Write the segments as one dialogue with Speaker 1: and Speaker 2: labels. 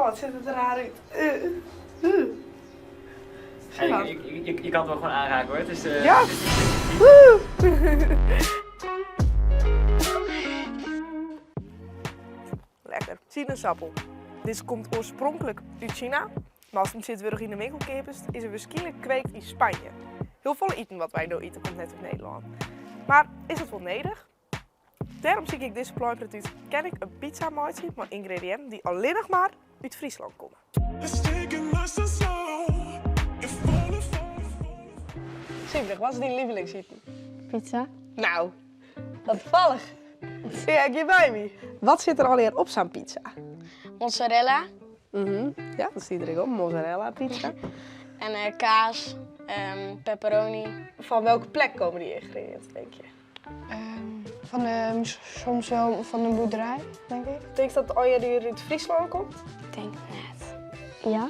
Speaker 1: Oh, it sit der raar út.
Speaker 2: Je kan het wel gewoon aanraken hoor. Het is,
Speaker 1: Ja.
Speaker 2: het is niet
Speaker 1: Lekker. Sinaasappel. Dit komt oorspronkelijk uit China, maar als het zit weer in de winkel keepest, is het waarschijnlijk kweekt in Spanje. Heel veel eten wat wij nou eten komt net uit Nederland. Maar is dat wel nedig? Daarom zie ik deze pleinpret uit. Ken ik een pizza maatje met ingrediënten die alleen nog maar uit Friesland komen. Sibrig, wat is die lievelingseten?
Speaker 3: Pizza.
Speaker 1: Nou, wat toevallig. Ja, ik hier bij me. Wat zit er alweer op zo'n pizza?
Speaker 3: Mozzarella
Speaker 1: Ja, dat ziet er ook op. Mozzarella pizza.
Speaker 3: en kaas, pepperoni.
Speaker 1: Van welke plek komen die ingrediënten, denk je?
Speaker 4: Van de, soms wel van de boerderij, denk ik.
Speaker 1: Denk je dat Anja die uit Friesland komt?
Speaker 3: Ik denk net. Ja.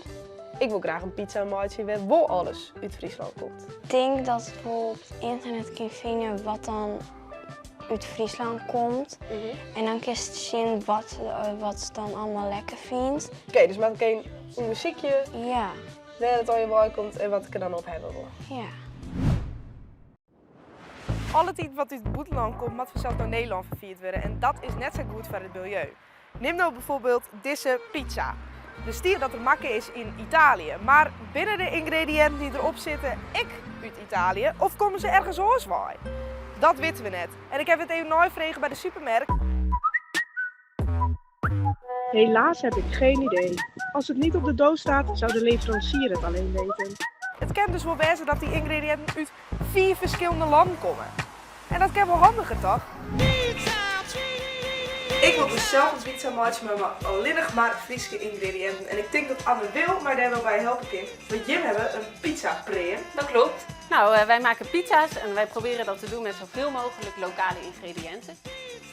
Speaker 1: Ik wil graag een pizza maatje waar wel alles uit Friesland komt.
Speaker 3: Ik denk dat het wel op het internet kan vinden wat dan uit Friesland komt. En dan kun je zien wat ze dan allemaal lekker vindt.
Speaker 1: Oké, dus maak ik een muziekje
Speaker 3: Ja,
Speaker 1: waar het al je bij komt en wat ik er dan op hebben wil.
Speaker 3: ja.
Speaker 1: Al het iets wat uit het buitenland komt, moet vanzelf naar Nederland vervierd worden. En dat is net zo goed voor het milieu. Neem nou bijvoorbeeld deze pizza. De stier dat er makke is in Italië. Maar binnen de ingrediënten die erop zitten, ik uit Italië, of komen ze ergens anders bij? Dat weten we net. En ik heb het even nagevraagd bij de supermarkt.
Speaker 5: Helaas heb ik geen idee. Als het niet op de doos staat, zou de leverancier het alleen weten.
Speaker 1: Het kan dus wel wezen dat die ingrediënten uit 4 verschillende landen komen. En dat kan wel handiger, toch? Ik wil dus zelf een pizza maken met maar alleen nog maar Friese ingrediënten. En ik denk dat Anne wil mij daar wel bij helpen kan. Want Jim hebben een pizza preem.
Speaker 6: Dat klopt. Wij maken pizza's en wij proberen dat te doen met zoveel mogelijk lokale ingrediënten.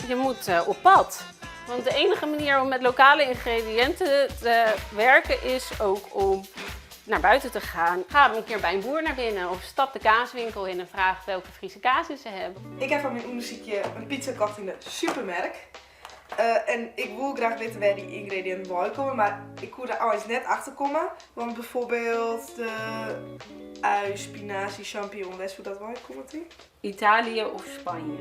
Speaker 6: Je moet op pad. Want de enige manier om met lokale ingrediënten te werken is ook om naar buiten te gaan. Ga een keer bij een boer naar binnen of stap de kaaswinkel in en vraag welke Friese kaas ze hebben.
Speaker 1: Ik heb van mijn onderzoekje een pizza gekocht in de supermarkt. En ik wil graag weten waar die ingrediënten bij komen, maar ik kon er al eens net achter komen. Want bijvoorbeeld de ui, spinazie, champignon, weet je hoe dat bij komt? Die?
Speaker 6: Italië of Spanje.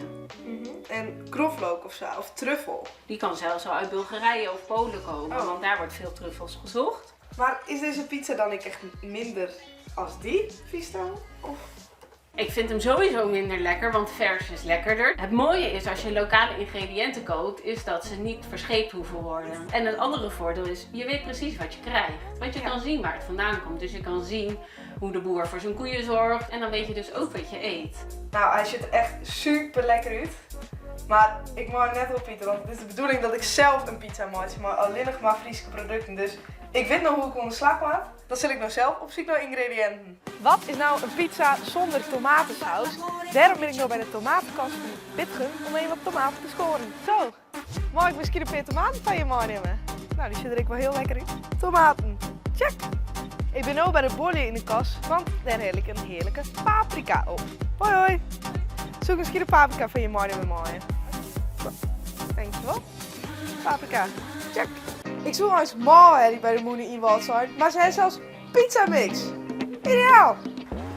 Speaker 1: En knoflook of zo, of truffel.
Speaker 6: Die kan zelfs al uit Bulgarije of Polen komen, want daar wordt veel truffels gezocht.
Speaker 1: Maar is deze pizza dan niet echt minder als die, Vista? Of?
Speaker 6: Ik vind hem sowieso minder lekker, want vers is lekkerder. Het mooie is als je lokale ingrediënten koopt, is dat ze niet verscheept hoeven worden. En het andere voordeel is, je weet precies wat je krijgt. Want je kan zien waar het vandaan komt. Dus je kan zien hoe de boer voor zijn koeien zorgt. En dan weet je dus ook wat je eet.
Speaker 1: Hij ziet er echt super lekker uit. Maar ik mag net op Pieter, want het is de bedoeling dat ik zelf een pizza maak, maar alleen nog maar Friese producten. Dus ik weet nog hoe ik onder slag maak. Dan zit ik nou zelf op zoek naar ingrediënten. Wat is nou een pizza zonder tomatensaus? Daarom ben ik nou bij de tomatenkast in Bitgum om even wat tomaten te scoren. Zo, mag ik misschien een paar tomaten van je meenemen? Die zit er ik wel heel lekker in. Tomaten, check! Ik ben nu bij de bolle in de kast, want daar heb ik een heerlijke paprika op. Hoi hoi! Zoek misschien een paprika van je meenemen, mooi. Dankjewel. Paprika, check! Ik zoek eens mal bij de moeder in Wâldsein, maar ze hebben zelfs pizza mix. Ideaal!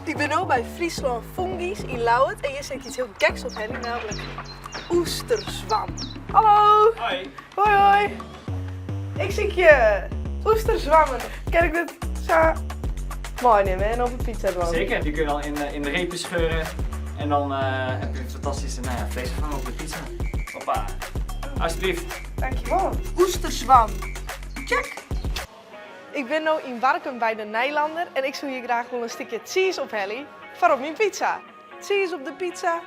Speaker 1: Ik ben nu bij Friesland Fungi's in Ljouwert en hier zit iets heel geks op hen, namelijk oesterzwam. Hallo!
Speaker 2: Hoi!
Speaker 1: Hoi hoi! Ik zie je oesterzwammen. Kan ik dit zo mooi nemen en op een pizza doen?
Speaker 2: Zeker, die kun je dan in de repen scheuren en dan heb je een fantastische vleesvervanger op de pizza. Hoppa! Alsjeblieft!
Speaker 1: Dankjewel! Oesterzwam! Check! Ik ben nu in Warkum bij de Nijlander en ik zou hier graag wel een stukje cheese op hebben voor op mijn pizza. Cheese op de pizza?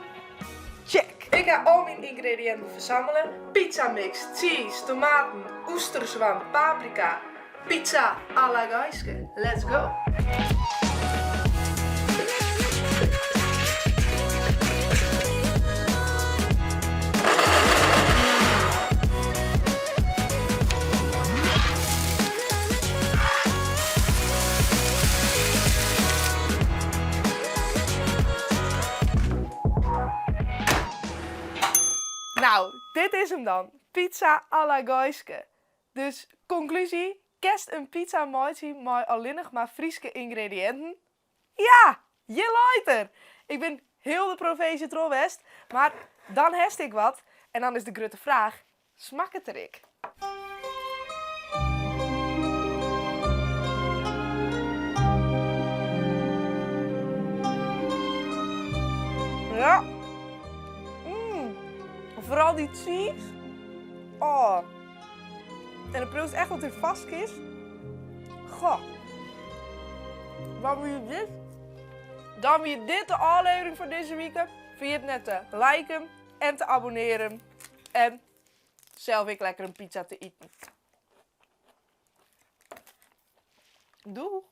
Speaker 1: Check! Ik ga al mijn ingrediënten verzamelen. Pizza mix, cheese, tomaten, oesterzwam, paprika. Pizza à la Gaiske. Let's go! Dit is hem dan. Pizza à la Gaiske. Dus conclusie, Kinst in pizza meitsje mei allinnich mar Fryske yngrediïnten? Ja, hjir leit er! Ik bin hiel de provinsje troch west, mar dan hast ek wat. En dan is de grutte fraach, smakket er ek? Ja. Mm. Foaral dy cheese. Oh. En it priuwst echt dat hy farsk is. Goh. Wat wie dit? Dan wie dit de ôflevering foar dizze wike. Ferjit net te liken en te abonnearjen. En sels ek lekker in pizza te iten. Doeg!